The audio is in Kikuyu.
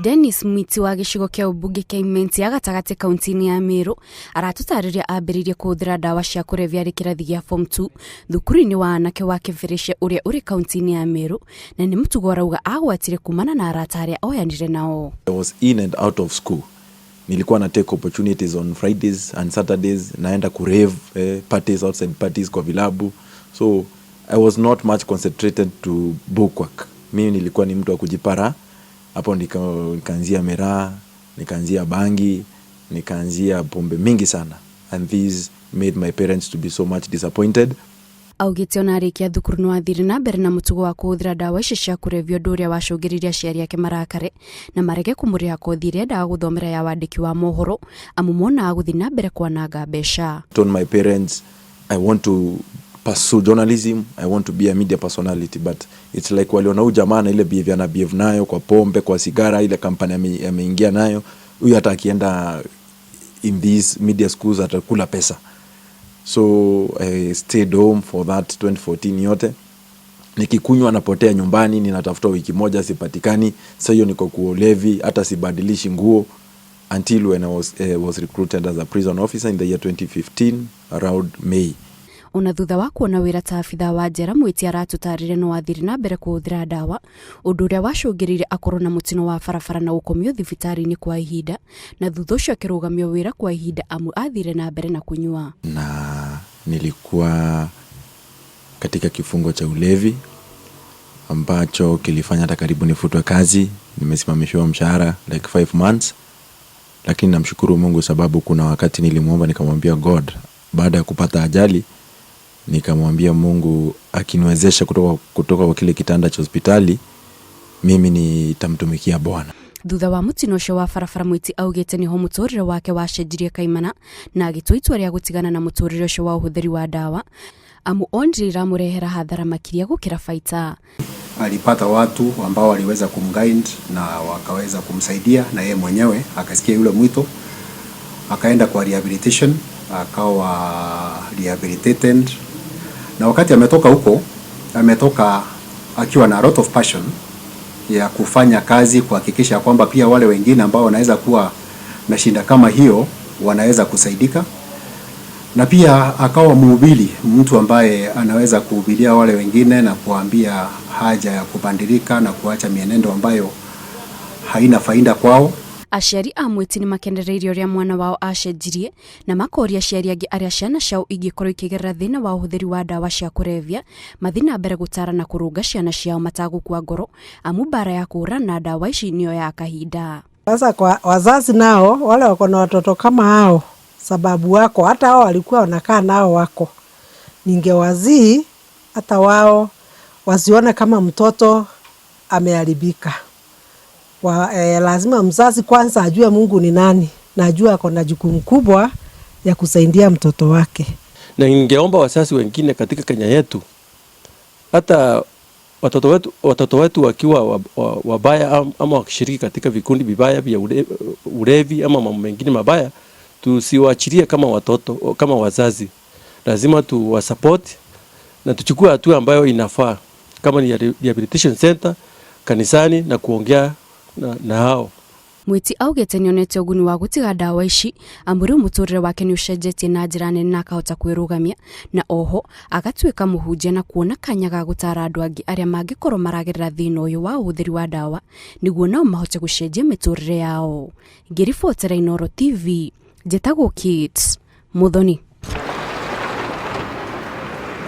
Dennis Mwiti wa gĩcigo kĩa ũmbunge kĩa Imenti ya gatagatĩ kaunti-inĩ ya Meru aratũtarĩria ambĩrĩirie kũhũthĩra ndawa cia kũrebia arĩ kĩrathi gĩa form 2 thukuru-inĩ wa anake wa Kĩbĩrĩce ũrĩa ũrĩ kaunti-inĩ ya Meru na nĩ mũtugo arauga agwatire kumana na arata arĩa oyanire nao. I was in and out of school. Nilikuwa na take opportunities on Fridays and Saturdays, naenda ku rave, parties, outside parties kwa vilabu. So I was not much concentrated to book work. Mimi nilikuwa ni mtu wa kujipara. Hapo nikaanzia miraa, nikaanzia bangi, nikaanzia pombe mingi sana. And this made my parents to be so much disappointed. Augĩte ona arĩkia thukuru no athire na mbere na mũtugo wa kũhũthĩra ndawa ici cia kũrebia, ũndũ ũrĩa wacũngĩrĩirie aciari ake marakare na marege kũmũrĩha kothi ĩrĩa endaga gũthomera ya wandĩki wa mohoro, amu monaga gũthiĩ na mbere kwananga mbeca. Told my parents I want to pursue journalism, I want to be a media personality, but it's like waliona huyu jamaa na ile behavior na behave nayo kwa pombe, kwa sigara, ile kampani ameingia nayo, huyu hata akienda in these media schools atakula pesa. So I stayed home for that 2014 yote. Nikikunywa napotea nyumbani, ninatafuta wiki moja sipatikani. Sasa hiyo niko kwa ulevi, hata sibadilishi nguo, until when I was recruited as a prison officer in the year 2015 around May. Ona thutha wa kuona wĩra ta abithaa wa njera, Mwiti aratũtarĩria no athire na mbere kũhũthĩra ndawa, ũndũ ũrĩa wacũngĩrĩirie akorwo na mũtino wa barabara na gũkomio thibitarĩ-inĩ kwa ihinda, na thutha ũcio akĩrũgamio wĩra kwa ihinda amu athire na mbere na kũnyua. Na nilikuwa katika kifungo cha ulevi ambacho kilifanya hata karibu nifutwe kazi, nimesimamishiwa mshahara like 5 months. Lakini namshukuru Mungu sababu kuna wakati nilimwomba nikamwambia God, baada ya kupata ajali, nikamwambia Mungu akiniwezesha kutoka kwa kile kitanda cha hospitali, mimi nitamtumikia Bwana. Thutha wa mũtino ũcio wa barabara, Mwiti augĩte nĩho mũtũrĩre wake wacenjirie kaimana na agĩtua itua rĩa gũtigana na mũtũrĩre ũcio wa ũhũthĩri wa ndawa, amu onire iramũrehera hathara makĩria gũkĩra baita. Alipata watu ambao waliweza kumguide na wakaweza kumsaidia, na yeye mwenyewe akasikia yule mwito, akaenda kwa rehabilitation, akawa rehabilitated, na wakati ametoka huko, ametoka akiwa na a lot of passion ya kufanya kazi kuhakikisha kwamba pia wale wengine ambao wanaweza kuwa na shida kama hiyo wanaweza kusaidika, na pia akawa mhubiri, mtu ambaye anaweza kuhubiria wale wengine na kuambia haja ya kubadilika na kuacha mienendo ambayo haina faida kwao. Aciari a Mwiti nĩ makenereirie ũrĩa mwana wao acenjirie na makoria aciari angĩ arĩa ciana ciao ingĩkorwo ikĩgerera thĩna wa ũhũthĩri wa ndawa cia kũrebia mathiĩ na mbere gũtara na kũrũnga ciana ciao matagũkua ngoro, amu mbara ya kũhũrana na ndawa ici nĩyo ya kahinda. Sasa kwa wazazi nao wale wako na watoto kama hao, sababu wako hata hao walikuwa wanakaa nao wako, ningewasihi hata wao wasione kama mtoto ameharibika. Lazima mzazi kwanza ajue Mungu ni nani na ajue ako na jukumu kubwa ya kusaidia mtoto wake. Na ningeomba wazazi wengine katika Kenya yetu, hata watoto wetu wakiwa wabaya ama wakishiriki katika vikundi vibaya vya ulevi ama mambo mengine mabaya, tusiwaachilie kama watoto, kama wazazi. Lazima tuwasupport na tuchukue hatua ambayo inafaa, kama ni rehabilitation center, kanisani na kuongea na hao. Mwiti augĩte nĩonete ũguni wa gũtiga ndawa ici, amu rĩu mũtũrĩre wake nĩ ũcenjetie na njĩra nene na akahota kwĩrũgamia, na oho agatuĩka mũhunjia na kuona kanya ga gũtara andũ angĩ arĩa mangĩkorwo maragerera thĩna ũyũ wa ũhũthĩri wa ndawa nĩguo nao mahote gũcenjia mĩtũrĩre yao. Ngĩribotera Inooro TV, njĩtagwo Kate Muthoni.